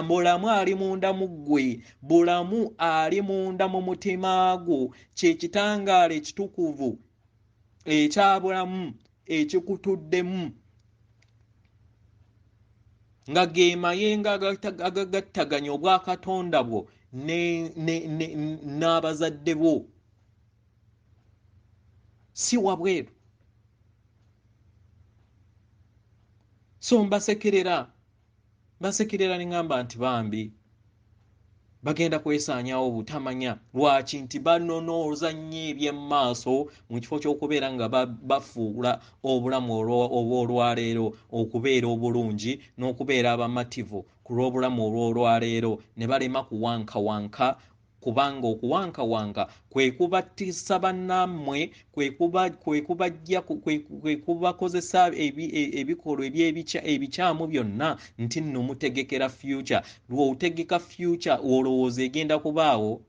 Bulamu ali munda mu ggwe, bulamu ali munda mu mutima gwo, kye kitangaala ekitukuvu ekya bulamu ekikutuddemu, nga ge mayengo agagattaganya obwakatonda bwo n'abazadde bo, si wabweru. So mbasekerera ne ŋŋamba nti bambi bagenda kwesaanyawo butamanya. Lwaki? Nti banonooza nnyo eby'emmaaso mu kifo ky'okubeera nga bafuula obulamu obw'olwaleero okubeera obulungi n'okubeera abamativu ku lw'obulamu obw'olwaleero, ne balema kuwankawanka, kubanga okuwankawanka kwe kubattisa bannammwe, kwe kubakozesa ebikolwa ebikyamu byonna nti nno mutegekera future. Lw'otegeka future olowooza egenda kubaawo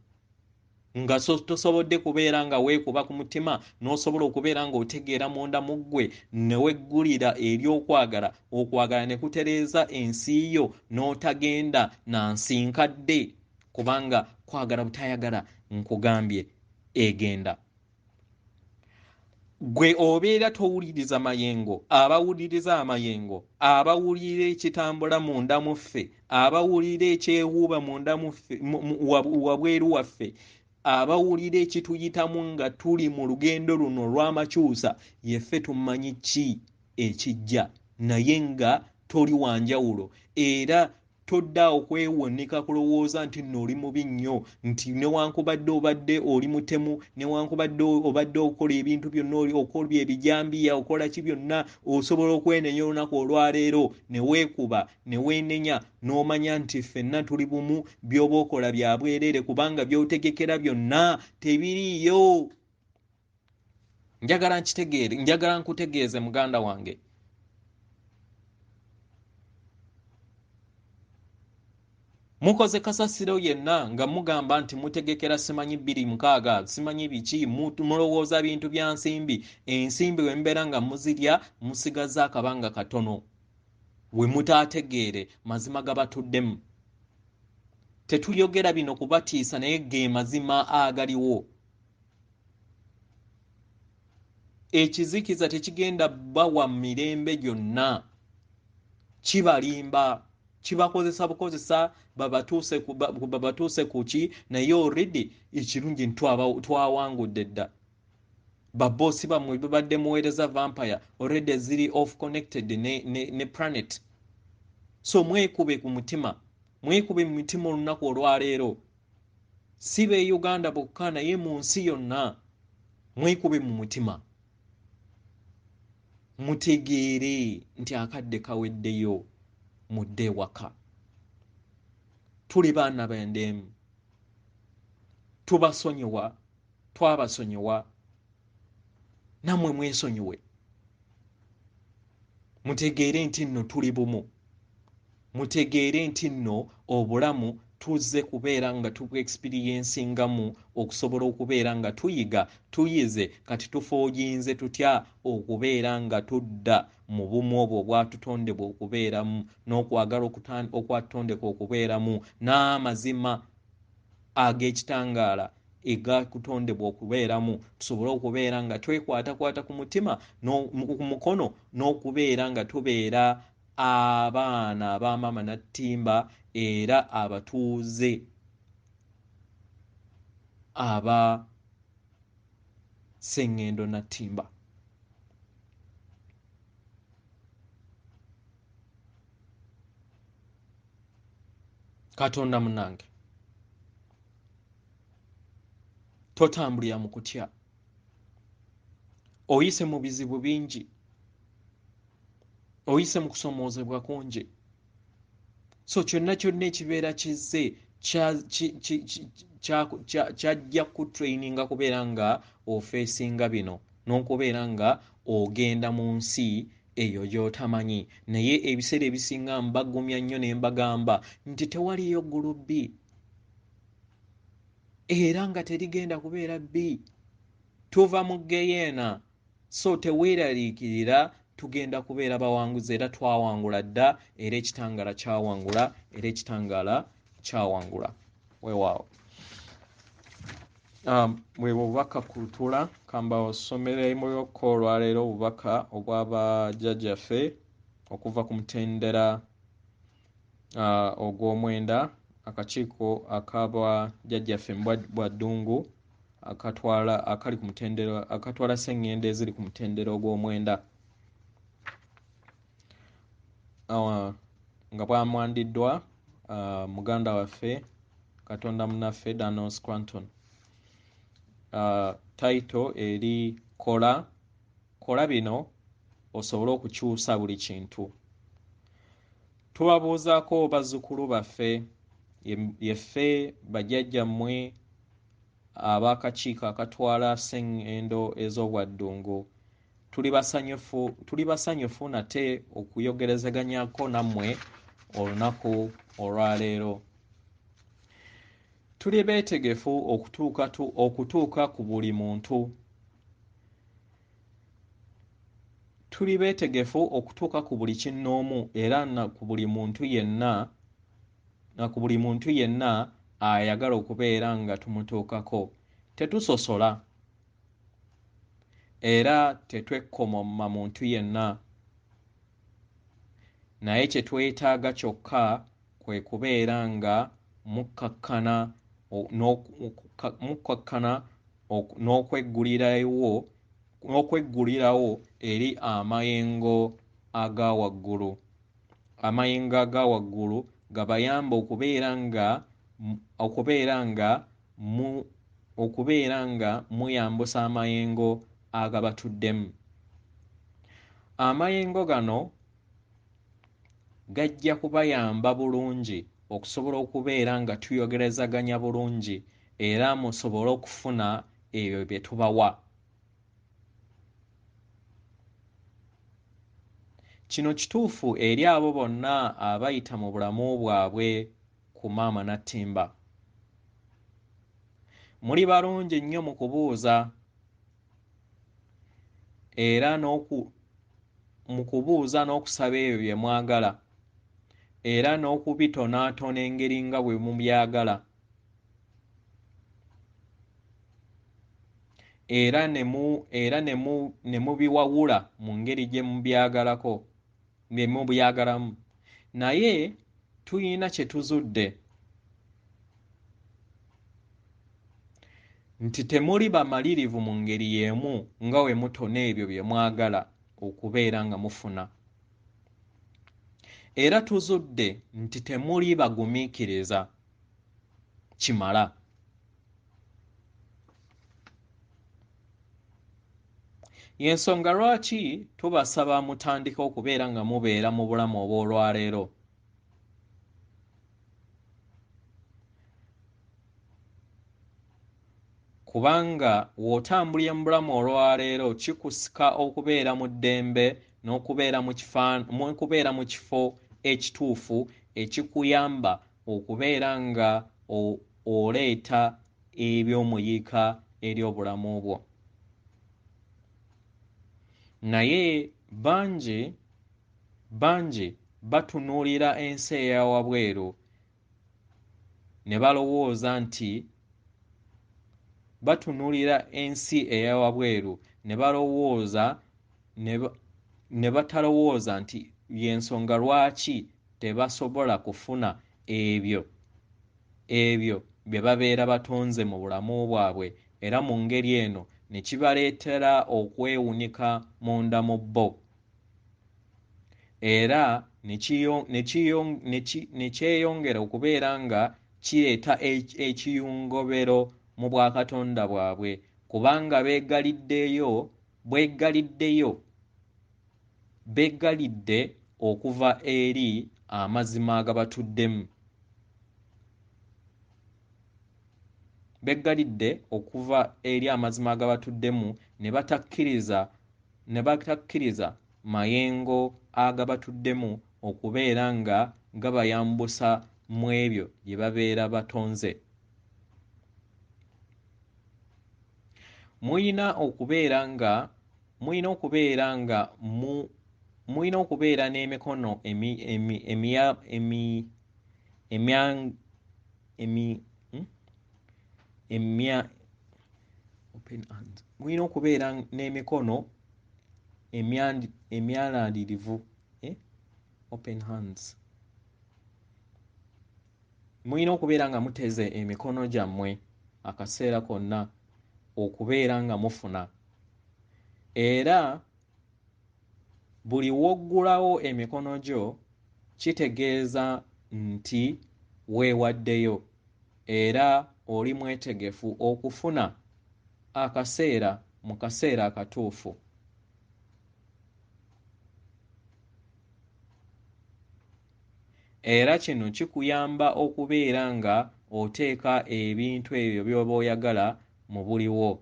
nga tosobodde kubeera nga weekuba ku mutima, n'osobola okubeera ng'otegeera munda mu ggwe, ne weggulira eri okwagala, okwagala ne kutereeza ensi yo, n'otagenda na nsi nkadde, kubanga kwagala butayagala nkugambye egenda. Gwe obeera towuliriza mayengo, abawuliriza amayengo, abawulira ekitambula munda mu ffe, abawulira ekyewuuba munda mu ffe, wabweru waffe, abawulira ekituyitamu nga tuli mu lugendo luno olw'amakyusa, yeffe tumanyi ki ekijja, naye nga toli wanjawulo, era Todda okwewunika kulowooza nti nno oli mubi nnyo, nti newankubadde obadde oli mutemu, newankubadde obadde okola ebintu byonna, okola ebijambiya, okola ki byonna, osobola okwenenya olunaku olwaleero ne weekuba ne weenenya n'omanya nti ffenna tuli bumu, by'oba okola bya bwereere kubanga by'otegekera byonna tebiriiyo. Njagala nkitegeere, njagala nkutegeeze muganda wange. Mukoze kasasiro yenna nga mugamba nti mutegekera simanyi 26, simanyi biki, mulowooza bintu bya nsimbi. Ensimbi we mubeera nga muzirya musigaza akabanga katono, we mutaategeere mazima gabatuddemu. Tetuyogera bino kubatiisa, naye ge mazima agaliwo. Ekizikiza tekigenda bawa mirembe gyonna, kibalimba, kibakozesa bukozesa, babatuuse ku ki, naye already ekirungi twawangudde dda. Baboosi bammwe babadde muweereza vampire already ziri off connected ne planet. So mwekube ku mutima, mwekube mu mitima olunaku olwaleero, si be Uganda bokka naye mu nsi yonna, mwekube mu mutima, mutegeere nti akadde kaweddeyo, mudde waka. Tuli baana b'endeemu, tubasonyiwa, twabasonyiwa, nammwe mwesonyiwe. Mutegeere nti nno tuli bumu, mutegeere nti nno obulamu tuzze kubeera nga tubu-experiencingamu okusobola okubeera nga tuyiga, tuyize, kati tufoojinze tutya okubeera nga tudda mu bumu obwo obwatutondebwa okubeeramu, n'okwagala okwatutondeka okubeeramu, n'amazima ag'ekitangaala egakutondebwa okubeeramu, tusobole okubeera nga twekwatakwata ku mutima ku mukono, n'okubeera nga tubeera abaana ab'amaama n'attimba era abatuuze aba Ssengendo n'attimba. Katonda munnange, totambulira mu kutya, oyise mu bizibu bingi, oyise mu kusomoozebwa kungi. So kyonna kyonna ekibeera kizze kyajja kutraininga kubeera nga ofeesinga bino n'okubeera nga ogenda mu nsi eyo gy'otamanyi. Naye ebiseera ebisinga mbagumya nnyo ne mbagamba nti tewaliyo ggulu bbi, era nga terigenda kubeera bbi. Tuva mu ggeyeena, so teweeraliikirira, tugenda kubeera bawanguzi era twawangula dda, era ekitangaala kyawangula, era ekitangaala kyawangula. Weewaawo. Bwe bubaka ku lutula, kambasomere muyoko olwaleero obubaka obw'abajjajjaffe okuva ku mutendera ogw'omwenda, akakiiko ak'abajjajjaffe bwa Ddungu akatwala akali ku mutendera, akatwala Ssengendo eziri ku mutendera ogw'omwenda, nga bwamwandiddwa muganda waffe Katonda munnaffe Daniel Scranton. Title eri kola, kola bino osobole okukyusa buli kintu. Tubabuuzaako bazzukulu baffe, yeffe bajjajjammwe ab'akakiiko akatwala Ssengendo ez'Obwaddungu. Tuli basanyufu nate okuyogerezeganyako nammwe olunaku olwaleero. Tuli beetegefu okutuuka ku buli muntu. Tuli beetegefu okutuuka ku buli kinnoomu era na ku buli muntu yenna, na ku buli muntu yenna ayagala okubeera nga tumutuukako. Tetusosola era tetwekkomoma muntu yenna, naye kye twetaaga kyokka kwe kubeera nga mukkakkana n'okweggulirawo eri amayengo aga waggulu. Amayengo aga waggulu gabayambe okubeera nga muyambusa amayengo agabatuddemu. Amayengo gano gajja kubayamba bulungi okusobola okubeera nga tuyogerezaganya bulungi era musobole okufuna ebyo bye tubawa. Kino kituufu eri abo bonna abayita mu bulamu bwabwe ku Maama Nattimba. Muli balungi nnyo mu kubuuza era mu kubuuza n'okusaba ebyo bye mwagala era n'okubitonaatona engeri nga bwe mubyagala era ne mubiwawula mu ngeri gye mubyagalako bye mubyagalamu. Naye tuyina kye tuzudde nti temuli bamalirivu mu ngeri y'emu nga we mutona ebyo bye mwagala okubeera nga mufuna. Era tuzudde nti temuli bagumiikiriza kimala. Y'ensonga lwaki tubasaba mutandike okubeera nga mubeera mu bulamu obw'olwaleero. Kubanga w'otambulira mu bulamu olwaleero kikusika okubeera mu ddembe n'okubeera mu kifo ekituufu ekikuyamba okubeera nga oleeta ebyomuyiika eri obulamu bwo. Naye bangi batunuulira ensi eya wabweru ne balowooza nti batunuulira ensi eya wabweru ne balowooza ne batalowooza nti y'ensonga lwaki tebasobola kufuna ebyo bye babeera batonze mu bulamu bwabwe, era mu ngeri eno ne kibaleetera okwewunika munda mu bo era ne kyeyongera okubeera nga kireeta ekiyungobero mu bwakatonda bwabwe, kubanga beegalidde okuva eri amazima agabatuddemu. Beggalidde okuva eri amazima agabatuddemu ne batakkiriza mayengo agabatuddemu okubeera nga gabayambusa mu ebyo bye babeera batonze. Mulina okubeera n'emikono mulina okubeera n'emikono emyalalirivu, open hands. Mulina okubeera nga muteze emikono gyammwe akaseera konna okubeera nga mufuna. Era buli w'oggulawo emikono gyo kitegeeza nti weewaddeyo era oli mwetegefu okufuna akaseera mu kaseera akatuufu. Era kino kikuyamba okubeera nga oteeka ebintu ebyo by'oba oyagala mu buliwo.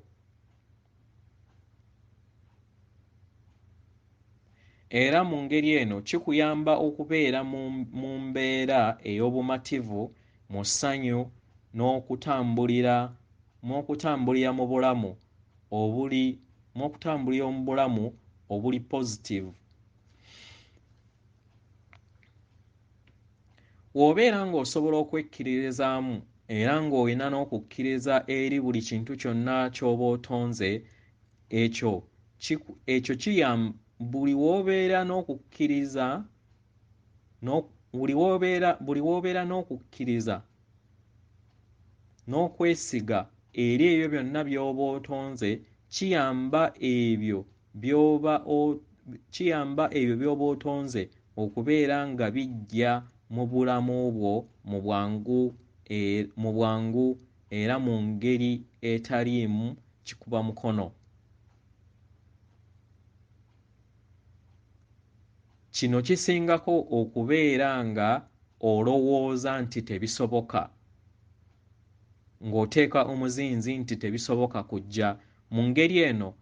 Era mu ngeri eno kikuyamba okubeera mu mbeera ey'obumativu, mu ssanyu n'okutambulira mu bulamu obuli positive. Bw'obeera ng'osobola okwekkiririzaamu era ng'olina n'okukkiriza eri buli kintu kyonna ky'oba otonze, ekyo buli w'obeera n'okukkiriza buli w'obeera n'okukkiriza n'okwesiga eri ebyo byonna by'oba otonze, kiyamba ebyo by'oba otonze okubeera nga bijja mu bulamu bwo mu bwangu era mu ngeri etaliimu kikuba mukono. Kino kisingako okubeera nga olowooza nti tebisoboka, ng'oteeka omuzinzi nti tebisoboka kujja. Mu ngeri eno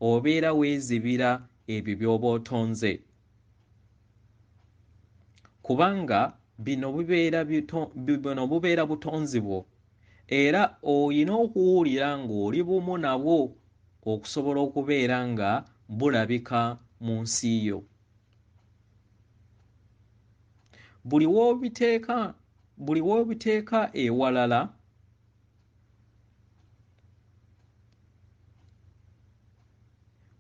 obeera weezibira ebyo by'oba otonze, kubanga bino bubeera butonzi bwo, era oyina okuwulira ng'oli bumu nabwo okusobola okubeera nga bulabika mu nsi yo. Buli w'obiteeka ewalala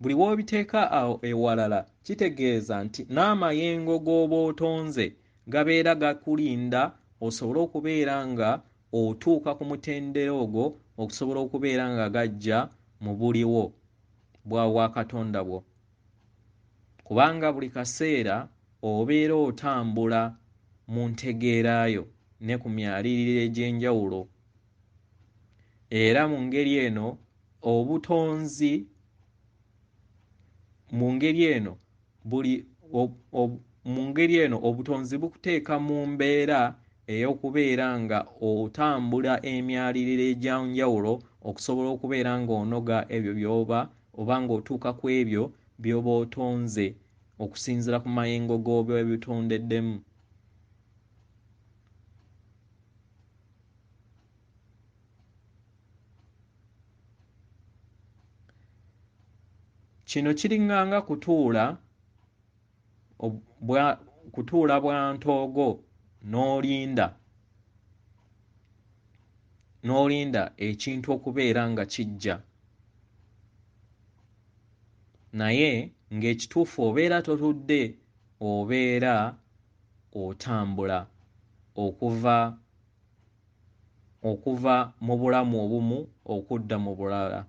buli w'obiteeka ewalala kitegeeza nti n'amayengo g'oba otonze gabeera gakulinda osobole okubeera nga otuuka ku mutendera ogwo okusobola okubeera nga gajja mu buliwo bwa Bwakatonda bwo, kubanga buli kaseera obeera otambula mu ntegeera yo ne ku myaliriro egy'enjawulo. Era mu ngeri eno obutonzi mu ngeri eno obutonzi bukuteeka mu mbeera ey'okubeera nga otambula emyaliriro egy'enjawulo okusobola okubeera ng'onoga ebyo by'oba oba ng'otuuka ku ebyo by'oba otonze okusinziira ku mayengo g'oba ebitondeddemu. Kino kiringanga kutuula bwa ntoogo n'olinda ekintu okubeera nga kijja, naye ng'ekituufu obeera totudde, obeera otambula okuva mu bulamu obumu okudda mu bulala.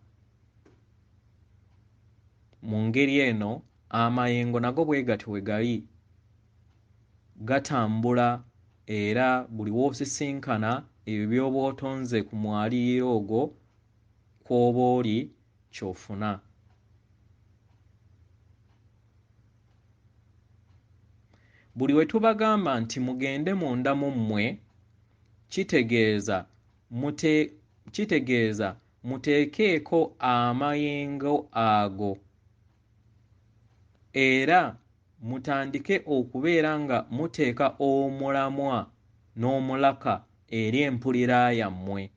Mu ngeri eno amayengo nago bwe gatyo bwe gali, gatambula, era buli w'osisinkana ebyo by'oba otonze ku mwaliiro ogwo kw'oba oli ky'ofuna. Buli we tubagamba nti mugende munda mu mmwe, kitegeeza muteekeeko amayengo ago era mutandike okubeera nga muteeka omulamwa n'omulaka eri empulira yammwe.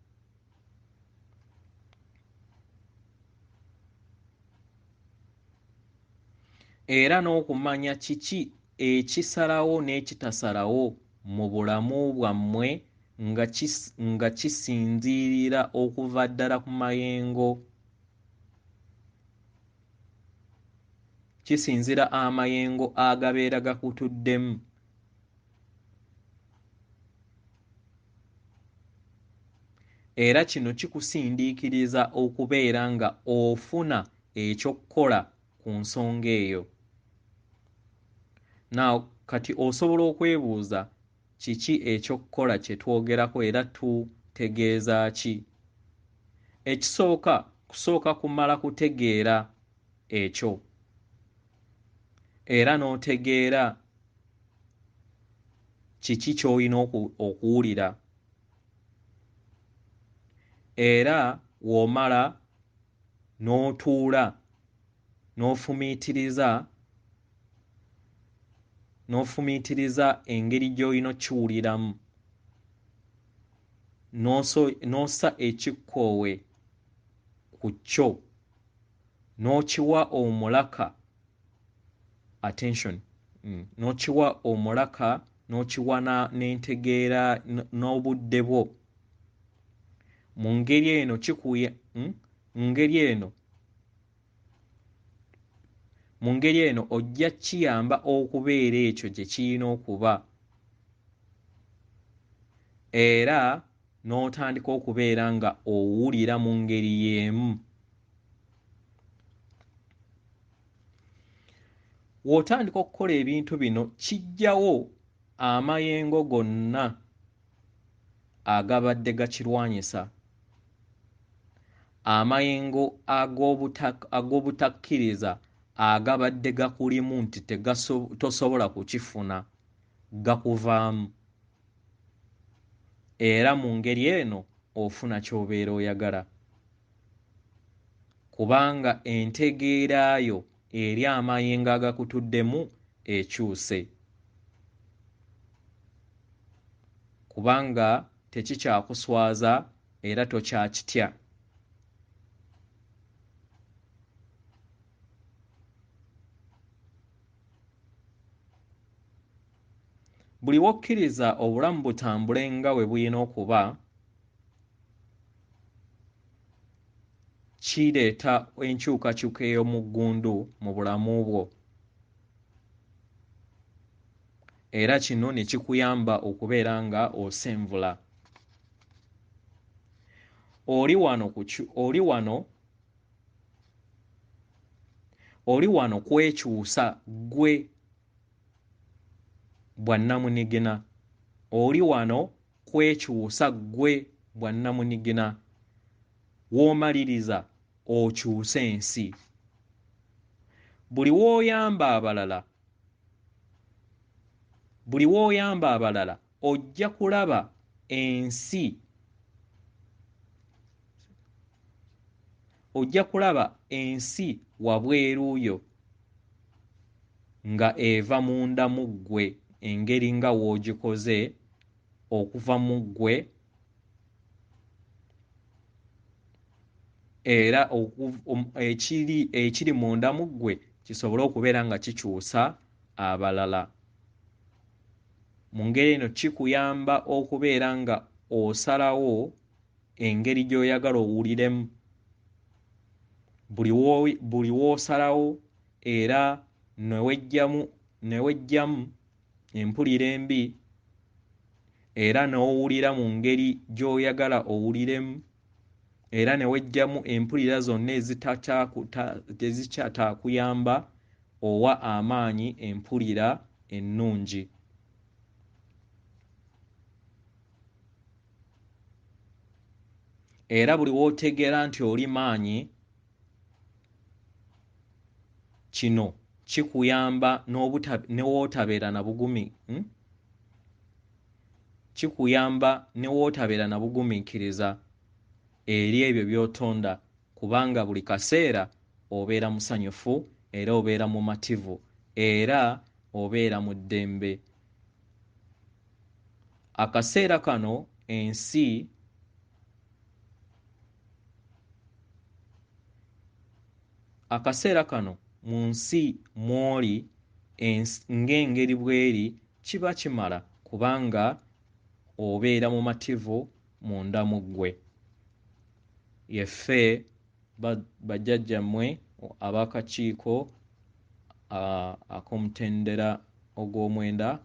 Era n'okumanya kiki ekisalawo n'ekitasalawo mu bulamu bwammwe nga kisinziirira okuva ddala ku mayengo, kisinziira amayengo agabeera gakutuddemu. Era kino kikusindiikiriza okubeera nga ofuna ekyokukola ku nsonga eyo. Now kati osobola okwebuuza kiki ekyokukola kye twogerako era tutegeeza ki? Ekisooka kusooka kumala kutegeera ekyo, era n'otegeera kiki ky'olina okuwulira, era w'omala n'otuula n'ofumiitiriza engeri gy'olina okkiwuliramu, n'ossa ekikkoowe ku kyo, n'okiwa omulaka attention, n'okiwa omulaka, n'okiwa n'entegeera n'obudde bwo. Mu ngeri eno mu ngeri eno ojja kiyamba okubeera ekyo gye kirina okuba, era n'otandika okubeera nga owulira mu ngeri y'emu. W'otandika okukola ebintu bino kijjawo amayengo gonna agabadde gakirwanyisa, amayengo ag'obutakkiriza agabadde gakulimu nti tosobola kukifuna gakuvaamu, era mu ngeri eno ofuna ky'obeera oyagala, kubanga entegeera yo eri amayengo agakutuddemu ekyuse, kubanga tekikyakuswaza era tokyakitya. Buli w'okkiriza obulamu butambule nga bwe bulina okuba, kireeta enkyukakyuka ey'omuggundu mu bulamu bwo, era kino ne kikuyamba okubeera nga osenvula. Oli wano kwekyusa ggwe bwannamunigina, oli wano kwekyusa ggwe bwannamunigina, w'omaliriza okyuse ensi. Buli w'oyamba abalala ojja kulaba ensi, wabweru yo nga eva munda mu ggwe, engeri nga w'ogikoze okuva mu ggwe, era ekiri munda mu ggwe kisobole okubeera nga kikyusa abalala. Mu ngeri eno kikuyamba okubeera nga osalawo engeri gy'oyagala owuliremu. Buli w'osalawo era ne wejjamu empulira embi, era n'owulira mu ngeri gy'oyagala owuliremu, era ne wejjamu empulira zonna ezikyatakuyamba, owa amaanyi empulira ennungi. Era buli w'otegeera nti oli maanyi, kino kikuyamba ne w'otabeera na bugumi, kikuyamba ne w'otabeera na bugumiikiriza eri ebyo by'otonda, kubanga buli kaseera obeera musanyufu era obeera mumativu era obeera mu ddembe. Akaseera kano ensi mu nsi mw'oli ng'engeri bw'eri kiba kimala, kubanga obeera mumativu munda mu ggwe. Yeffe bajjajjammwe ab'akakiiko ak'omutendera ogw'omwenda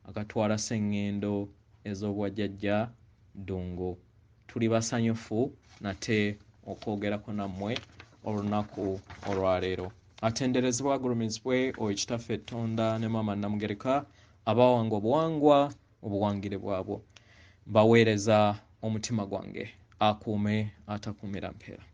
akatwala sseŋŋendo ez'obwajjajja Ddungu. Tuli basanyufu nate okwogerako nammwe olunaku olwaleero. Atenderezebwa agulumizibwe oyo Kitaffe Ttonda ne Maama Nnamugereka abawanga obuwangwa obuwangire bwabwo. Mbaweereza omutima gwange, akuume atakuumira mpeera.